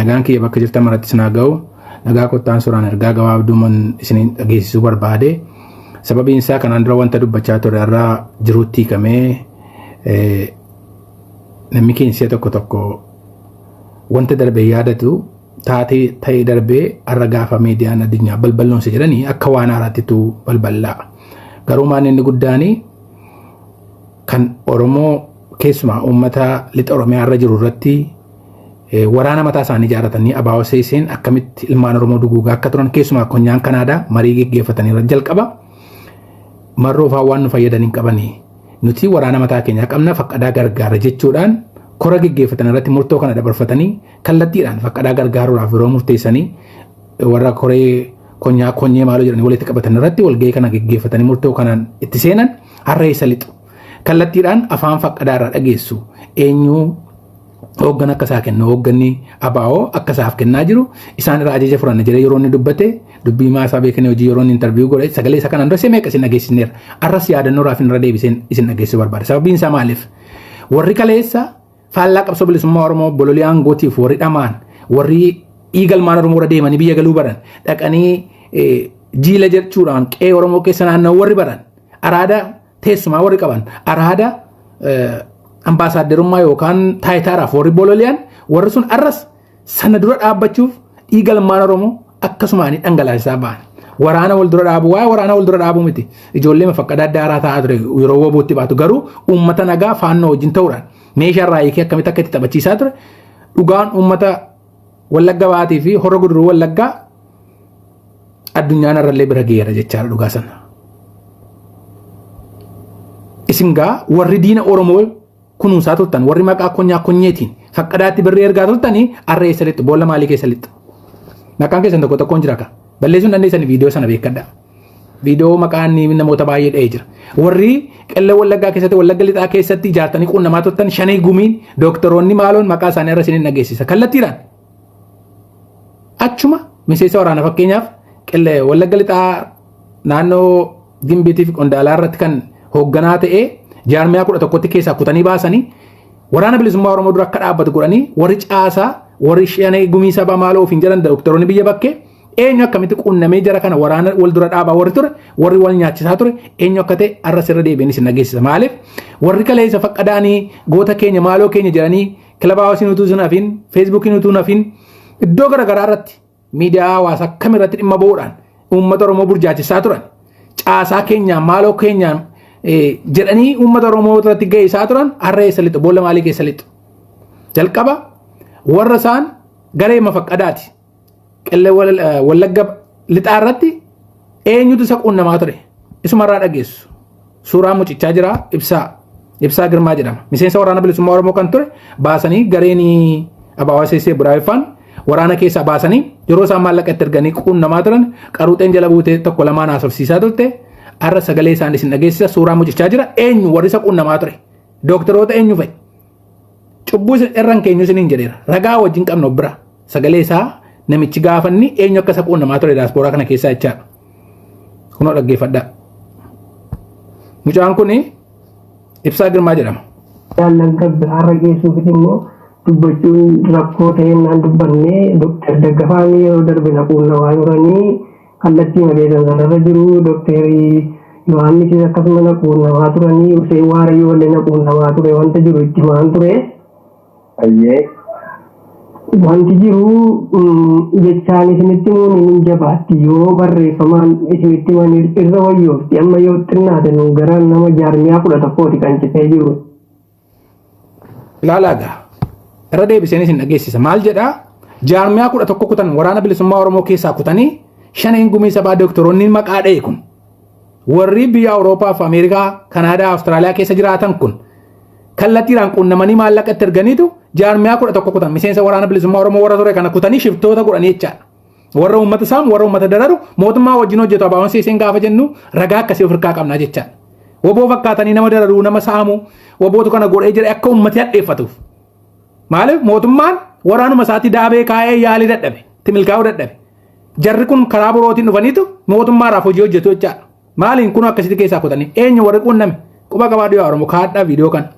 Nagaan kiyya bakka jirtan maratti isin haa ga'u. Nagaa kottaan suuraan ergaa gabaabduuman isin dhageessisuu barbaade. Sababiin isaa kanaan dura wanta dubbachaa ture irraa jiruutti hiikamee namni keenya si'a tokko tokko wanta darbe yaadatu taatee ta'ee darbee har'a gaafa miidiyaan addunyaa balballoonsa jedhanii akka waan haaraattitu balballaa'a. Garuu maan inni guddaanii kan Oromoo keessumaa uummata lixa Oromiyaa irra jiru irratti waraana mataa isaanii ijaarratanii abaa'oo seeseen akkamitti ilmaan Oromoo duguugaa akka turan keessumaa konyaan Kanaadaa marii geggeeffatanii irra jalqaba marroo fa'aa waan nu fayyadan hin qabanii nuti waraana mataa keenyaa qabna faqqadaa gargaara jechuudhaan kora geggeeffatan irratti murtoo kana dabarfatanii kallattiidhaan faqqadaa gargaaruudhaaf yeroo murteessanii warra koree konyaa konyee maaloo jedhanii walitti qabatan irratti walgahii kana geggeeffatanii murtoo kanaan itti seenan har'a eessa lixu. Kallattiidhaan afaan faqqadaa irraa dhageessu eenyu hooggan akka isaa kennu hoogganni ABO akka isaaf kennaa jiru isaan irraa ajaja fudhanna jedhee yeroo inni dubbate dubbii maasaa beekanii hojii yeroo inni intarviiyuu godhe sagalee isa kanaan dura meeqa isin dhageessisneera arras yaadannoo raaf irra deebiseen isin dhageessisuu barbaada sababiin isaa maaliif warri kaleessa faallaa qabsoo bilisummaa Oromoo bololii aangootiif warri dhamaan warri dhiigalmaan Oromoo irra deemanii biyya galuu baran dhaqanii jiila jechuudhaan qe'ee Oromoo keessa naanna'u warri baran araada teessumaa warri qaban araada ambaasaaddarummaa yookaan taayitaaraaf warri bololi'an warri sun arras sana dura dhaabbachuuf dhiiga ilmaan Oromoo akkasumaan dhangalaasisaa ba'an. Waraana wal dura dhaabu waa'ee waraana wal dura dhaabuu miti. Ijoollee mafaqqadaa daaraa taa'aa ture yeroo wobootti baatu garuu uummata nagaa faannoo wajjin ta'uudhaan meeshaa irraa hiikee akkamitti akka itti taphachiisaa ture dhugaan uummata Wallagga Ba'aatii fi Horro Guduruu Wallaggaa addunyaan irrallee bira geera jechaadha dhugaa sana. Isin gaa warri diina Oromoo kunuunsaa turtan warri maqaa konyaa konyeetiin faqqadaatti birrii ergaa turtanii arra eessa lixxu boolla maalii keessa lixxu. Maqaan keessan tokko tokkoon jira ka. Balleessuun dandeessanii viidiyoo sana beekadha. Viidiyoo maqaan namoota baay'ee dha'ee jira. Warri qella Wallaggaa keessatti Wallagga lixaa keessatti ijaartanii quunnamaa turtan shanee gumiin dooktaroonni maaloon maqaa isaanii irra isiniin dhageessisa. Kallattiidhaan. Achuma miseensa waraana fakkeenyaaf qella Wallagga lixaa naannoo Gimbiitii fi Qondaalaa irratti kan hoogganaa ta'ee jaarmiyaa 11tti keessaa kutanii baasanii waraana bilisummaa Oromoo dura akka dhaabbatu godhanii warri caasaa warri shanee gumii sabaa maaloo ofiin jedhan dooktaroonni biyya bakkee eenyu akkamitti quunnamee jara kana waraana wal dura dhaabaa warri ture warri wal nyaachisaa ture eenyu akka ta'e har'a sirra deebiin isin dhageessisa maaliif warri kaleessa faqqadaanii goota keenya maaloo keenya jedhanii kilaba hawaasni utuu sun hafiin feesbuukiin utuu hafiin iddoo garaagaraa irratti miidiyaa hawaasaa kam irratti dhimma ba'uudhaan uummata Oromoo burjaajessaa turan caasaa keenyaan maaloo keenyaan jedhanii uummata Oromoo irratti ga'ee turan har'a eessa lixu boolla maalii keessa lixu jalqaba warra isaan garee mafaqqadaati qillee wallagga lixaa irratti eenyutu isa quunnamaa ture isumarraa dhageessu suuraa mucichaa jira ibsaa ibsaa girmaa jedhama miseensa waraana bilisummaa oromoo kan ture baasanii gareen abaawaa seesee buraayiffaan waraana keessaa baasanii yeroo isaan maallaqa itti erganii quunnamaa turan qaruuxeen jala buutee tokko lamaan haasofsiisaa turte har'a sagalee isaan isin dhageessisa suuraa mucichaa jira eenyu warri isa quunnamaa ture dooktaroota eenyu fa'i Cubbuu isin irran keenyu isiniin jedheera. Ragaa wajjin qabna of bira. Sagalee isaa namichi gaafanni eenyu akka isa quunnamaa ture daaspooraa kana keessaa jechaadha. Kunoo dhaggeeffadhaa. Mucaan kun Ibsaa Girmaa jedhama. Jaallan kan biraarra geessuufis immoo dubbachuun rakkoo ta'een naan dubbanne Dooktar Daggafaan yeroo darbe na quunnamaa turanii kallattii malee sanarra jiru Dooktar Yohaannisis akkasuma na quunnamaa turanii Huseen Waarayyoo illee na quunnamaa ture wanta jiru itti himaan ture. Ayyee. Wanti jiru jechaan isinitti himuun hin jabaatti yoo barreeffamaan isinitti himan irra wayyoofti amma yoo xinnaate nu gara nama jaarmiyaa 11ti kan citee jiru. Ilaalaa gaa. Irra deebiseen isin dhageessisa. Maal jedhaa? Jaarmiyaa 11 kutan waraana bilisummaa Oromoo keessaa kutanii shaneen gumii sabaa doktoroonni maqaa dha'e kun warri biyya Awurooppaa fi Ameerikaa, Kanaadaa, Awustiraaliyaa keessa jiraatan kun kallattiidhaan quunnamanii maallaqa itti erganiitu jaarmiyaa 11 kutan miseensa waraana bilisummaa Oromoo warra ture kana kutanii shiftoota godhanii jechaadha. Warra uummata saamu, warra uummata dararu, mootummaa wajjin hojjetu abaawoon seeseen gaafa jennu ragaa akkasii of harkaa qabna jechaadha. Woboo fakkaatanii nama dararuu, nama saamu, wobootu kana godhee jedhee akka uummati hadheeffatuuf. Maaliif mootummaan waraanuma isaatti daabee kaa'ee yaalii dadhabe, itti milkaa'uu dadhabe. Jarri kun karaa birootiin dhufaniitu mootummaadhaaf hojii hojjetu jechaadha. Maaliin kun akkasitti keessaa kutanii eenyu warri quunname quba qabaadhu yaa Oromoo kaadhaa viidiyoo kana.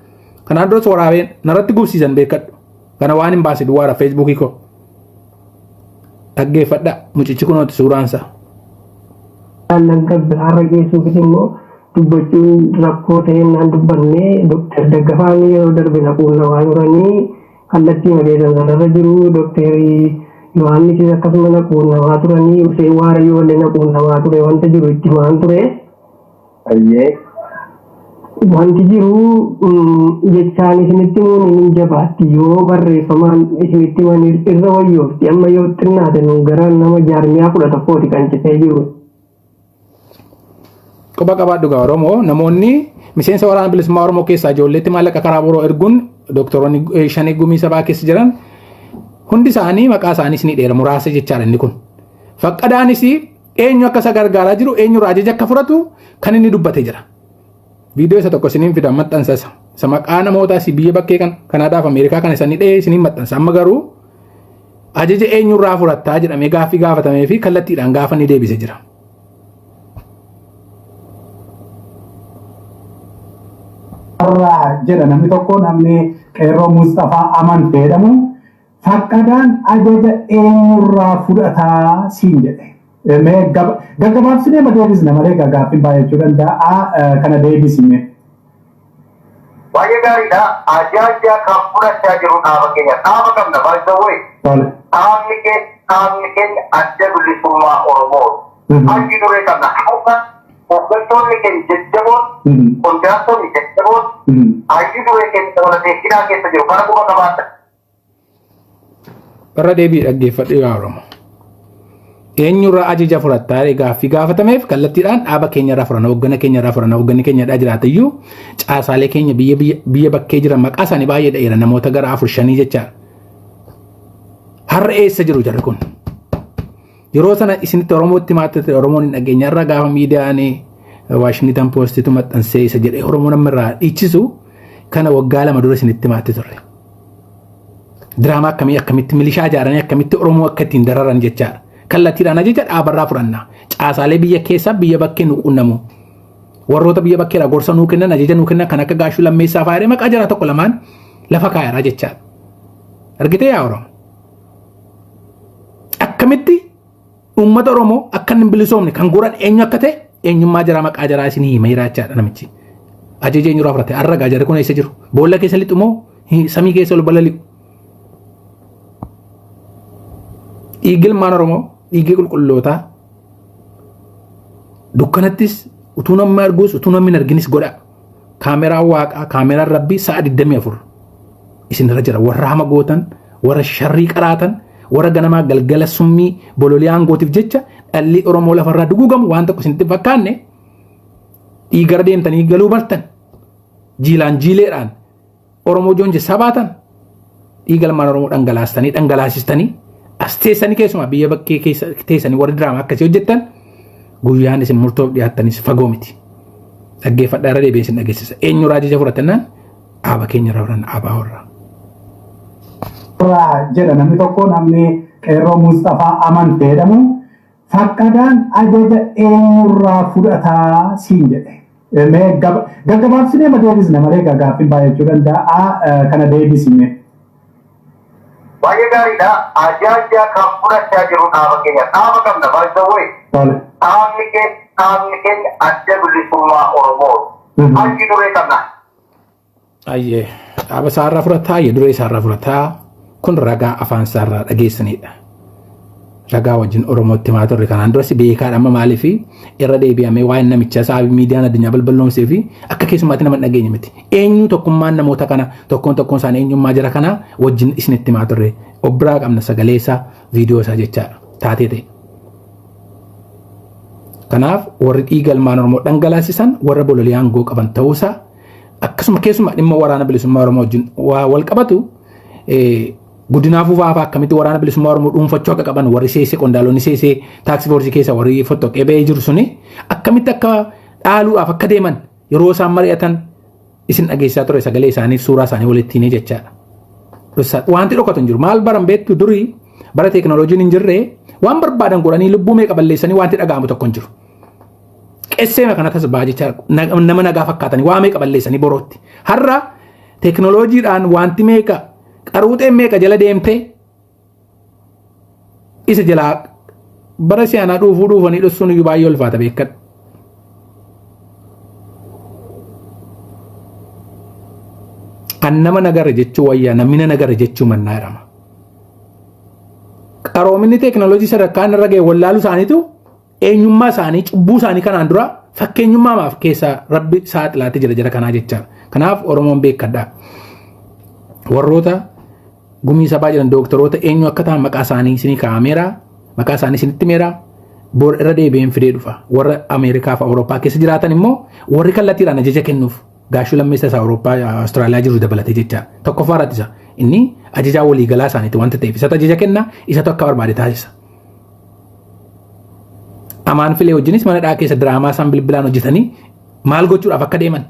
Kanaan duras waraabeen narratti gubsiisan beekadhu. Kana waan hin baase duwwaadha feesbuukii koo. Dhaggeeffadha mucichi kunooti suuraansa. Jaallan kan biraarra geessuufis immoo dubbachuun rakkoo ta'een dubbanne Dooktar Daggafaan yeroo darbe na quunnamaa turanii kallattii mageessan sanarra jiru. Dooktar Yohaannisis akkasuma na quunnamaa turanii, Hussein Waarayyoo illee na quunnamaa ture, wanta jiru itti himaan ture. Ayyee. Wanti jiru jechaan isinitti himuun hin jabaatti, yoo barreeffamaan isinitti himan irra wayyoofti. Amma yoo xinnaate nu gara nama jaarmiyaa 11ti kan citee jiru. Quba qabaadhu gaa Oromoo, namoonni miseensa Waraana Bilisummaa Oromoo keessaa ijoolleetti maallaqa karaa boroo erguun doktoroonni shanii gumii sabaa keessa jiran hundi isaanii maqaa isaaniis ni dheera muraasa jechaadha inni kun. Faqqadaanis eenyu akka isa gargaaraa jiru, eenyurraa ajaja akka fudhatu kan inni dubbatee jira. Viidiyoo isa tokko isiniin fida, maxxansa isa. Isa maqaa namootaa si biyya bakkee kan Kanaadaaf Ameerikaa kan isanii dhahee isiniin maxxansa. Amma garuu ajaja eenyurraa fudhattaa jedhamee gaaffii gaafatamee fi kallattiidhaan gaafa inni deebisee jira. Irraa jedha namni tokko, namni qeerroo Mustafaa Amante jedhamu, faqqadaan ajaja eenyurraa fudhataa siin jedhe. Mee gaggabaabsinee ma deebisna malee gaaffiin baay'achuu danda'a, kana deebisime. Baay'ee gaariidha. Ajaja kan fudhachaa jiru dhaaba keenya. Dhaaba qabna baay'ee. Dhaabni keenya Adda Bilisummaa Oromoo. Achi duree qabna. Har'a hooggantoonni keenya jajjaboon, qondaaltonni jajjaboon achi duree keenya dabalatee hidhaa keessa jiru. Kana quba qabaadha. Irra deebii dhaggeeffadhu yaa Oromoo. Eenyurraa ajaja fudhattaa gaaffii gaafatameef kallattiidhaan dhaaba keenya irraa fudhanna, hooggana keenya irraa fudhanna, hoogganni keenya irraa jiraata iyyuu caasaalee keenya biyya bakkee jiran maqaa isaanii baay'ee dheera, namoota gara afur shanii jechaadha. Har'a eessa jiru jarri kun? Yeroo sana isinitti Oromootti maatte, Oromoon hin dhageenya. Irra gaafa miidiyaan Waashingtan Poostitu maxxansee isa jedhee Oromoo nama irraa dhiichisu kana waggaa 2 dura isinitti maatte turre. Diraamaa akkamii, akkamitti milishaa ijaaranii akkamitti Oromoo akka ittiin dararan jechaadha. Kallattiidhaan ajaja dhaabarraa fudhanna. Caasaalee biyya keessaa biyya bakkee nu qunnamu. Warroota biyya bakkeedhaa gorsa nuu kennan, ajaja nuu kennan, kan akka Gaashuu Lammeessaa fa'aa maqaa jara tokko lamaan lafa kaa'eera jechaadha. Argitee yaa Oromoo? Akkamitti uummata Oromoo akka hin bilisoomne kan godhan eenyu akka ta'e, eenyummaa jaraa, maqaa jaraa isinii hima jiraachaadha namichi. Ajaja eenyurraa fudhate? Har'a gaa jarri kun eessa jiru? Boolla keessa lixu moo samii keessa ol balali'u? Dhiigni ilmaan Oromoo, dhiigni qulqullootaa dukkanattis utuu namni arguus utuu namni hin arginis godha. Kaameraan waaqaa, kaameraan rabbii sa'a 24 isinirra jira. Warra hama gootan, warra sharrii qaraatan, warra ganamaa galgala summii bololii aangootiif jecha dhalli Oromoo lafarraa duguugamu waan tokko isinitti fakkaanne, dhiigara deemtanii galuu bartan, jiilaan jiileedhaan Oromoo joonje sabaatan, dhiiga ilmaan Oromoo dhangalaastanii dhangalaasistanii as teessanii, keessumaa biyya bakkee keessa teessanii warri diraamaa akkasii hojjettan, guyyaan isin murtoof dhiyaattanis fagoo miti. Dhaggeeffadhaa, irra deebi'ee isin dhageessisa. Eenyurraa ajaja fudhatannaan dhaaba keenya irraa fudhanna, abaa warraa. Irraa jedha namni tokko, namni qeerroo Mustafaa Amante jedhamu, faqqadaan ajaja eenyurraa fudhataa siin jedhe. Mee gaggabaabsinee ma deebisna malee gaaffiin baay'achuu danda'a, kana deebisime. Baay'ee gaariidha. Ajaja kan fudhachaa jiru dhaaba keenya. Dhaaba qabna baay'ee. Dhaabni keenya Adda Bilisummaa Oromoo. Achi duree qabna. Ayyee, dhaaba isaarraa fudhataa, ayyee duree isaarraa fudhataa, kun ragaa afaan isaarraa dhageessanidha. Ragaa wajjin Oromootti himaa turre kanaan duras beekaadha, amma maaliif irra deebi'amee waa'een namichaa isaa miidiyaan addunyaa balballoomsee fi akka keessummaatti nama hin dhageenye miti. Eenyu tokkummaan namoota kana, tokkoon tokkoon isaanii eenyummaa jara kana wajjin isinitti himaa turre, of biraa qabna sagalee isaa, viidiyoo isaa jechaadha taatee ta'e. Kanaaf warri dhiiga ilmaan Oromoo dhangalaasisan warra bololii aangoo qaban ta'uusaa, akkasuma keessumaa dhimma Waraana Bilisummaa Oromoo wajjin waa wal qabatu, guddinaa fufaa fa'aa akkamitti Waraana Bilisummaa Oromoo dhuunfachuu akka qaban, warri seesee qondaalonni seesee task force keessa warri fottoqee ba'ee jiru suni akkamitti akka dhaaluudhaaf akka deeman yeroo isaan mari'atan isin dhageessaa ture, sagalee isaaniif suuraa isaanii walitti himee jechaadha. Wanti dhokatu hin jiru. Maal baran beektu, durii bara teekinooloojiin hin jirre waan barbaadan godhanii lubbuu meeqa balleessanii wanti dhaga'amu tokko hin jiru. Qesseema kana tas ba'a jecha nama nagaa fakkaatanii waa meeqa balleessanii borootti. Har'a teekinooloojiidhaan wanti meeqa, qaruuxeen meeqa jala deemtee Isa jalaa bara si'anaa dhuufuu dhuufanii dhossuun iyyuu baay'ee ulfaata beekadhu. An nama nagara jechuu wayyaa namni na nagara jechuu mannaa jedhama. Qaroominni teekinooloojii sadarkaan irra ga'e wallaaluu isaaniitu eenyummaa isaanii cubbuu isaanii kanaan dura fakkeenyummaa maaf keessaa rabbi saaxilaatti jira jara kanaa jechaadha. Kanaaf Oromoon beekadha. Warroota gumii sabaa jiran dooktoroota eenyu akka ta'an maqaa isaanii isinii kaa'ameera. Maqaa isaanii isinitti himeera. Bor irra deebi'een fidee dhufa. Warra Ameerikaa fi Awurooppaa keessa jiraatan immoo warri kallattiidhaan ajaja kennuuf Gaashuu Lammeessa isa Awurooppaa Awustiraaliyaa jiru dabalatee jecha. Tokkoffaa irratti isa inni ajajaa waliigalaa isaaniiti wanta ta'eef isatu ajaja kenna isatu akka barbaade taasisa. Amaan Filee wajjinis mana dhaa keessa diraamaa isaan bilbilaan hojjetanii maal gochuudhaaf akka deeman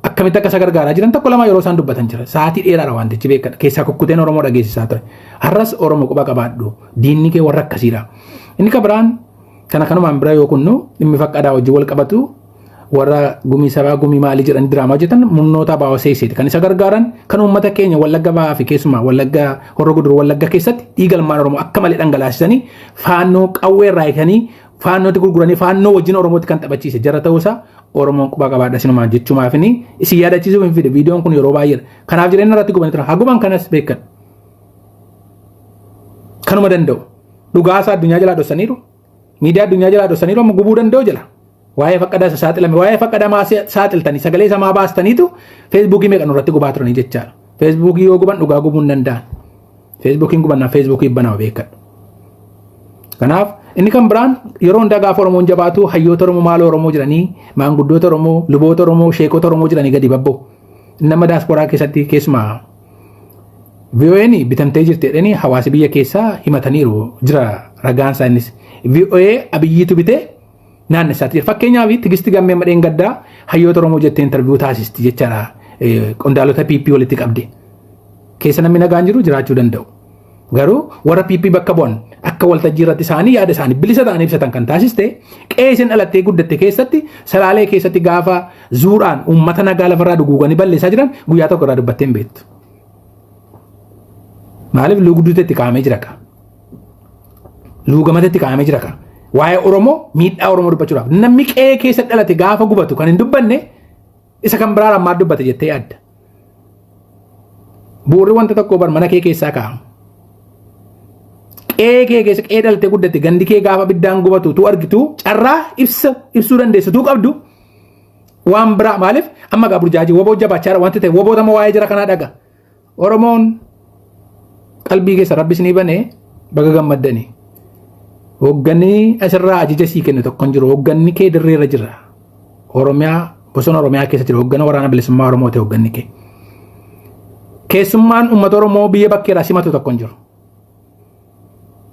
akkamitti akka isa gargaaraa jiran tokko lama yeroo isaan dubbatan jira. Sa'aatii dheeraadha wantichi beekadha. Keessaa kukkuteen Oromoo dhageessisaa ture. Har'as Oromoo quba qabaadhu. Diinni kee warra akkasiidha. Inni kan biraan kana kanumaan bira yoo kunnu dhimmi faqqadaa wajjin wal qabatu warra gumii sabaa gumii maalii jedhanii diraamaa hojjetan murnoota abaa'oo seeseeti. Kan isa gargaaran kan uummata keenya Wallagga Bahaa fi keessumaa Wallagga Horro Guduruu Wallagga keessatti dhiiga ilmaan Oromoo akka malee dhangalaasisanii faannoo qawwee irraa hiikanii faannootti gurguranii faannoo wajjin Oromootti kan taphachiise jara ta'uusaa Oromoon quba qabaadha sinumaan jechumaafini isin yaadachiisuuf hin fide viidiyoon kun yeroo baay'eedha. Kanaaf jireenya irratti gubanii turan. Haguman kanas beekan. Kanuma danda'u. Dhugaasaa addunyaa jalaa dhossaniiru. Miidiyaa addunyaa jalaa dhossaniiru amma gubuu danda'u jala. Waa'ee faqqadaa isa saaxilame waa'ee faqqadaa maa saaxiltanii sagalee isa maa baastaniitu feesbuukii meeqa nurratti gubaa turanii jechaadha. Feesbuukii yoo guban dhugaa gubuu hin danda'an. Feesbuukiin gubannaa feesbuukii banama beekadhu. Kanaaf inni kan biraan yeroo hundaa gaafa Oromoon jabaatu hayyoota Oromoo maaloo Oromoo jedhanii maanguddoota Oromoo luboota Oromoo sheekota Oromoo jedhanii gadi babba'u. Nama daasporaa keessatti keessumaa VOA'n bitamtee jirti jedhanii hawaasi biyya keessaa himataniiru jira ragaan isaa innis. VOA Abiyyiitu bitee naannessaatti jira. Fakkeenyaaf Tigisti Gammee Madheen Gaddaa hayyoota Oromoo jettee intarviyuu taasisti jechaadha. Qondaalota PP walitti qabde. Keessa namni nagaan jiru jiraachuu danda'u. Garuu warra PP bakka bu'an akka waltajjii irratti isaanii yaada isaanii bilisa ta'anii ibsatan kan taasiste qe'ee isin dhalattee guddatte keessatti salaalee keessatti gaafa zuuraan uummata nagaa lafarraa duguuganii balleessaa jiran guyyaa tokko irraa dubbattee hin beektu. Maaliif luugduutti itti kaa'amee jira ka? Luugamatti itti kaa'amee jira ka? Waa'ee Oromoo miidhaa Oromoo dubbachuudhaaf namni qe'ee keessa dhalate gaafa gubatu kan hin dubbanne isa kan biraa ammaa dubbate jettee yaadda. Bu'uurri wanta tokkoo bar mana kee keessaa kaa'ama. Qe'ee kee keessa qe'ee dhalattee guddatte gandi kee gaafa abiddaan gubatu tu argitu carraa ibsa ibsuu dandeessu tu qabdu waan biraa maaliif amma gaa burjaajii woboo jabaachaa wanti ta'e wobootama waa'ee jara kanaa dhaga. Oromoon qalbii keessa rabbi isinii bane baga gammaddanii. Hoogganni asirraa ajaja sii kennu tokko hin jiru. Hoogganni kee dirreerra jira. Oromiyaa bosona Oromiyaa keessa jira. Hooggana waraana bilisummaa Oromoo ta'e hoogganni kee. Keessummaan uummata Oromoo biyya bakkeerraa simatu tokko hin jiru.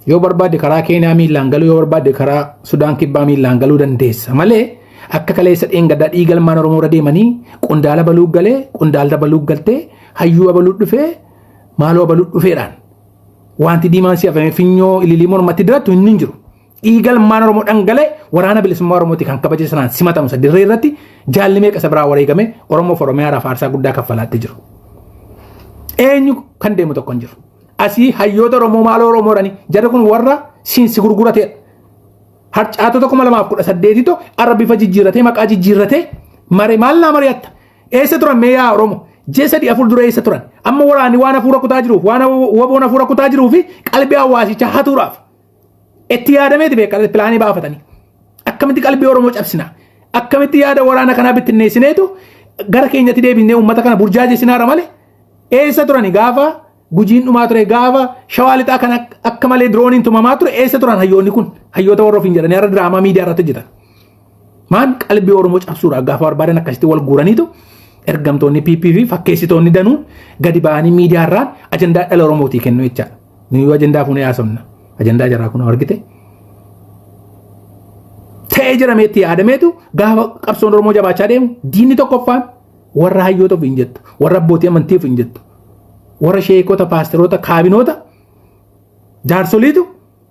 Yoo barbaadde karaa Keeniyaa miillaan galuu yoo barbaadde karaa Sudaan kibbaa miillaan galuu dandeessa malee akka kaleessa dheengaddaa dhiiga ilmaan Oromoo irra deemanii qondaala baluu galee qondaala baluu galtee hayyuu abaluu dhufee maaloo abaluu dhufeedhaan wanti diimaan si hafame finyoo ililii mormatti dirattu hin jiru. Dhiiga ilmaan Oromoo dhangalee waraana bilisummaa Oromooti kan kabaja sanaan simatamu isa dirree irratti jaalli meeqa isa biraa wareegame Oromoof Oromiyaadhaaf aarsaa guddaa kaffalaatti jiru. Eenyu kan deemu tokko hin jiru. Asii hayyoota Oromoo maaloo Oromoo jedhanii jarri kun warra siin si gurgurateedha. Harcaatota 2018tu arra bifa jijjiirratee maqaa jijjiirratee mare maal naa mari'atta? Eessa turan mee yaa Oromoo? Ji'a sadii afur dura eessa turan? Amma waraanni waan hafuura kutaa jiruuf waan waboon hafuura kutaa jiruu fi qalbii hawaasichaa hatuudhaaf itti yaadameeti beekaa pilaanii baafatanii. Akkamitti qalbii Oromoo cabsina? Akkamitti yaada waraana kanaa bittinneessineetu gara keenyatti deebinee uummata kana burjaajesinaara malee eessa turani gaafa Gujiin dhumaa ture gaafa shawaa lixaa kan akka malee dirooniin tumamaa ture eessa turan hayyoonni kun hayyoota warra ofiin jedhanii har'a diraamaa miidiyaa irratti hojjetan. Maan qalbii Oromoo cabsuudhaaf gaafa barbaadan akkasitti wal guuraniitu ergamtoonni PP fi fakkeessitoonni danuun gadi ba'anii miidiyaa irraan ajandaa dhala Oromootii kennu jechaadha. Nuyi ajandaa fuunee haasofna. Ajandaa jaraa kun argite. Ta'ee jedhamee itti yaadameetu gaafa qabsoon Oromoo jabaachaa deemu diinni tokkoffaan warra hayyoota ofiin jettu warra abbootii amantii ofiin jettu warra sheekota paasteroota kaabinoota jaarsoliitu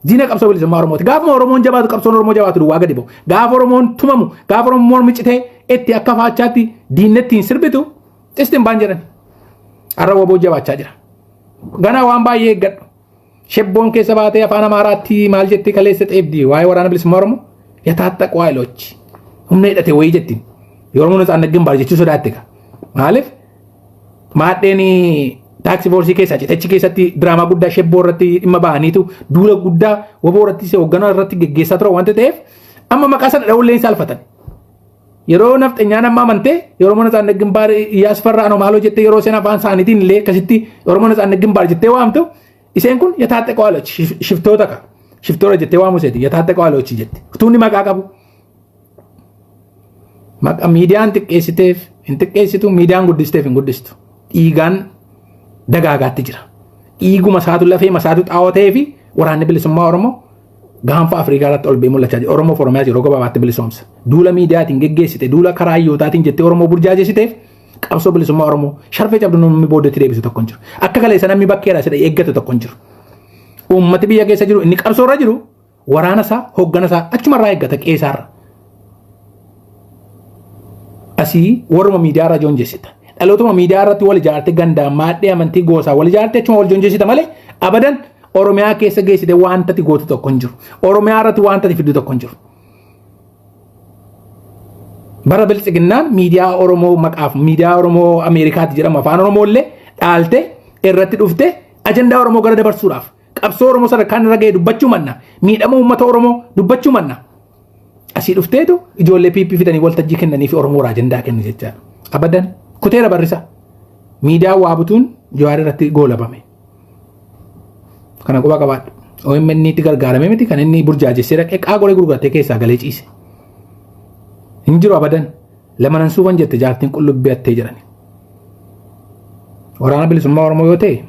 diina qabsoo bilisummaa Oromooti. Gaafuma Oromoon jabaatu qabsoon Oromoo jabaatu duwwaa gadi ba'u. Gaafa Oromoon tumamu gaafa Oromoon mormi citee itti akka faachaatti diinni ittiin sirbitu xisti hin baan jedhan. Har'a waboo jabaachaa jira. Ganaa waan baay'ee eeggadhu. Shebboon keessa baatee afaan Amaaraatti maal jettee kaleessa xeebdi waa'ee waraana bilisummaa Oromoo yataaxxaqu haayilochi. Humna hidhate wayii jettiin. Yeroo Natsaannat Ginbaar jechuu sodaatte ka. Maaliif? Maadheen taaksii foorsii keessaa citachi keessatti diraamaa guddaa shebboo irratti dhimma ba'aniitu duula guddaa waboo irratti hoogganaa irratti geggeessaa turan wanta ta'eef amma maqaa sana dha'uullee hin saalfatan. Yeroo nafxanyaan amma amantee yeroo Natsaannat Ginbaar Iyyaas Farraa anoo maaloo jettee yeroo isheen afaan isaaniitiin illee akkasitti yeroo Natsaannat Ginbaar jettee waamtu isheen kun yataaxxaqu haayilochi shiftoota ka. Shiftoota jettee waamu iseeti yataaxxaqu haayilochi jetti. Utuunni maqaa qabu. Maqa miidiyaan xiqqeessiteef hin xiqqeessitu, miidiyaan guddisteef hin guddistu. Dhiigaan dagaagaatti jira. Dhiiguma isaatu lafee masaatu xaa'oo ta'ee fi waraanni bilisummaa Oromoo gaanfa Afrikaa irratti ol ba'ee mul'achaa jira. Oromoo fi Oromiyaa yeroo gabaabaatti bilisoomsa. Duula miidiyaatiin geggeessite, duula karaa hayyootaatiin jettee Oromoo burjaajessiteef qabsoo bilisummaa Oromoo sharfee cabdu namni booddeetti deebisu tokko hin jiru. Akka kaleessa namni bakkeedhaa sidha eeggatu tokko hin jiru. Uummati biyya keessa jiru inni qabsoo irra jiru waraana isaa hoggana isaa achumarraa eeggata qeesaarra. Asii warruma miidiyaa irra joonjessita. Dhalootuma miidiyaa irratti wal ijaarte gandaan maadhee amantii goosaa wal ijaarte achuma wal joonjessita malee abadan Oromiyaa keessa geessite wanta ati gootu tokko hin jiru. Oromiyaa irratti wanta ati fiddu tokko hin jiru. Bara biltsiginnaan miidiyaa Oromoo maqaaf miidiyaa Oromoo Ameerikaatti jedhamu afaan Oromoo illee dhaalte irratti dhufte ajandaa Oromoo gara dabarsuudhaaf qabsoo Oromoo sadarkaan irra ga'e dubbachuu manna miidhama uummata Oromoo dubbachuu manna. Asii dhufteetu ijoollee PP fidanii waltajjii kennanii fi Oromoo irraa ajandaa kennu jechaadha. Abadan kuteera barrisa. Miidiyaa waa butuun Jawaar irratti goolabame. Kana quba qabaadhu. OMN itti gargaaramee miti kan inni burjaajessee dhaqee qaaqolee gurguratee keessaa galee ciise. Hin jiru abadan. Lama nan suufan jette jaartiin qullubbii hattee jedhani. Waraana bilisummaa Oromoo yoo ta'e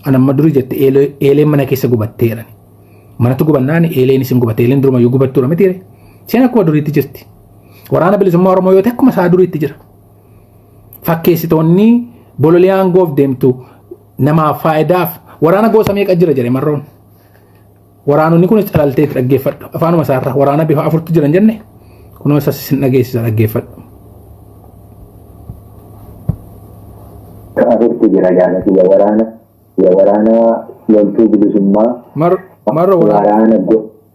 an amma durii jette eeleen mana keessa gubattee jedhani. Manatti gubannaan eeleen isin gubatte eeleen durumayyuu gubattuudha miti. Isheen akkuma duriitti jirti. Waraana bilisummaa Oromoo yoo ta'e akkuma isaa duriitti jira. Fakkeessitoonni bololii aangoof deemtu namaaf faayidaaf waraana gosa meeqa jira jedhe marroon. Waraanonni kunis calalteetti dhaggeeffadhu. Afaanuma isaarra waraana bifa afurtu jiran jenne kunoo isas isin dhageessisa dhaggeeffadhu. Afurtu jira jaalati waraana waraana loltuu bilisummaa Marro waraana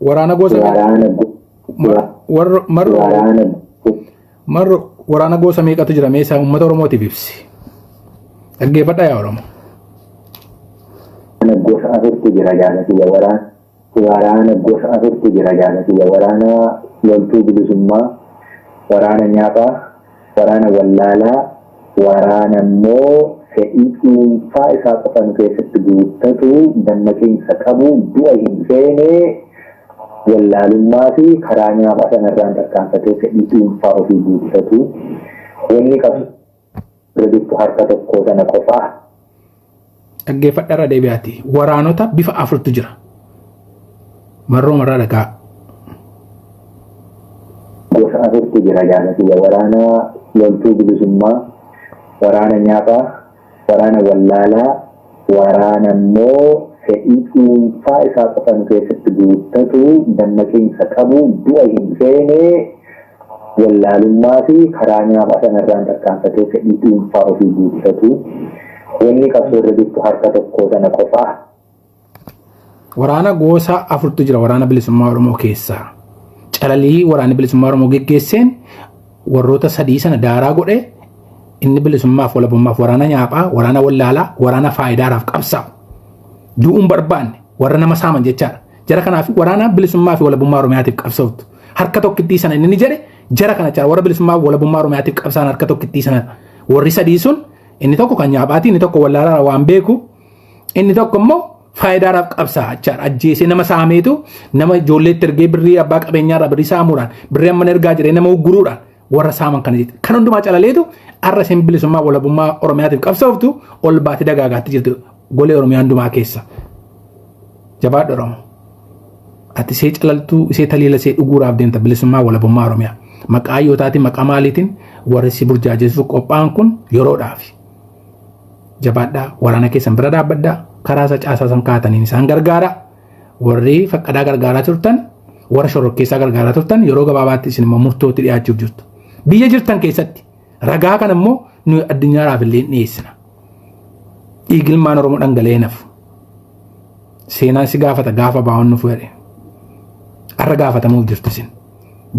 waraana gosa waraana marro waraana marro waraana gosa meeqatu jira mee isaa uummata Oromootiif ibsi. Dhaggeeffadhaa yaa Oromoo. Waraana gosa afurtu jira jaalati waraana waraana gosa afurtu jira jaalati waraana loltuu bilisummaa waraana nyaaphaa waraana wallaalaa waraana immoo fedhii dhuunfaa isaa qofa nu keessatti guuttatu dammaqiinsa qabu du'a hin feene wallaalummaa fi karaa nyaaphaa sanarraan tarkaanfatee fedhii dhuunfaa ofii guuttatu wanni qabsu irra jirtu harka tokkoo sana qofaa. Dhaggeeffadha irra deebi'aati. Waraanota bifa afurtu jira. Marroo marraa dhagaa. Gosa afurtu jira jaalati waraana loltuu bilisummaa waraana nyaaphaa waraana wallaalaa waraana immoo fedhii dhuunfaa isaa qofa nu keessatti guuttatu dammaqiinsa qabu du'a hin feene wallaalummaa fi karaa nyaaphaa sanarraan tarkaanfatee fedhii dhuunfaa ofii guuttatu wanni qabsoo irra jirtu harka tokkoo sana qofaa. Waraana gosa afurtu jira waraana bilisummaa Oromoo keessaa. Calalii waraanni bilisummaa Oromoo geggeesseen warroota sadii sana daaraa godhe inni bilisummaaf walabummaaf waraana nyaaphaa, waraana wallaalaa, waraana faayidaadhaaf qabsaa'u. Du'uun barbaanne warra nama saaman jechaadha. Jara kanaaf waraana bilisummaa fi walabummaa Oromiyaatiif qabsaa'utu. Harka tokkittii sana inni jedhe jara kana jechaadha. Warra bilisummaa fi walabummaa Oromiyaatiif qabsaa'an harka tokkittii sana. Warri sadii sun inni tokko kan nyaaphaati, inni tokko wallaalaa waan beeku, inni tokko immoo faayidaadhaaf qabsaa'a jechaadha. Ajjeesee nama saameetu nama ijoolleetti ergee birrii abbaa qabeenyaarraa birrii saamuudhaan birrii amma ergaa jedhee nama ugguruudhaan warra saaman kana jechuudha. Kan hundumaa calaleetu har'a isheen bilisummaa walabummaa Oromiyaatiif qabsooftu ol baatee dagaagaatti jirtu golee Oromiyaa hundumaa keessa. Jabaadhu Oromoo. Ati ishee calaltuu ishee taliila ishee dhuguudhaaf deemta bilisummaa walabummaa Oromiyaa. Maqaa yootaatiin maqaa maaliitiin warri si burjaajessuuf qophaa'an kun yeroodhaafi. Jabaadhaa waraana keessan bira dhaabbadhaa karaa isa caasaa san kaataniin isaan gargaara. Warri faqqadaa gargaaraa turtan warra shororkeessaa gargaaraa turtan yeroo gabaabaatti isin immoo murtootti dhiyaachuuf jirtu. Biyya jirtan keessatti ragaa kana immoo nuyi addunyaadhaaf illee dhiyeessina. Dhiigilmaan Oromoo dhangala'ee nafu. Seenaan si gaafata gaafa baa'oon nuuf jedhe. Har'a gaafatamuuf jirtu isin.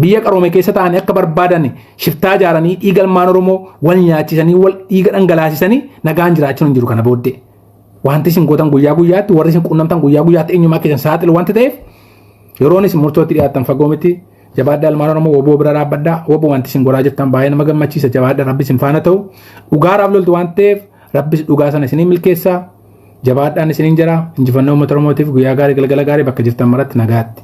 Biyya qaroome keessa ta'anii akka barbaadan shiftaa ijaaranii dhiiga ilmaan Oromoo wal nyaachisanii wal dhiiga dhangalaasisanii nagaan jiraachuun hin jiru kana booddee. Wanti isin gootan guyyaa guyyaatti, warri isin quunnamtan guyyaa guyyaatti eenyummaa keessan saaxilu wanti ta'eef, yeroon isin murtootti dhiyaattan fagoo miti. Jabaadhaa ilmaan Oromoo, WBO bira dhaabbadhaa. WBO, wanti isin godhaa jirtan baay'ee nama gammachiisa. Jabaadhaa, Rabbi isin faana ta'u. Dhugaadhaaf loltu waan ta'eef, Rabbis dhugaa sana isinii milkeessaa. Jabaadhaan isiniin jira. Injifannoo uummata Oromootiif. Guyyaa gaarii, galgala gaarii, bakka jirtan maratti nagaatti.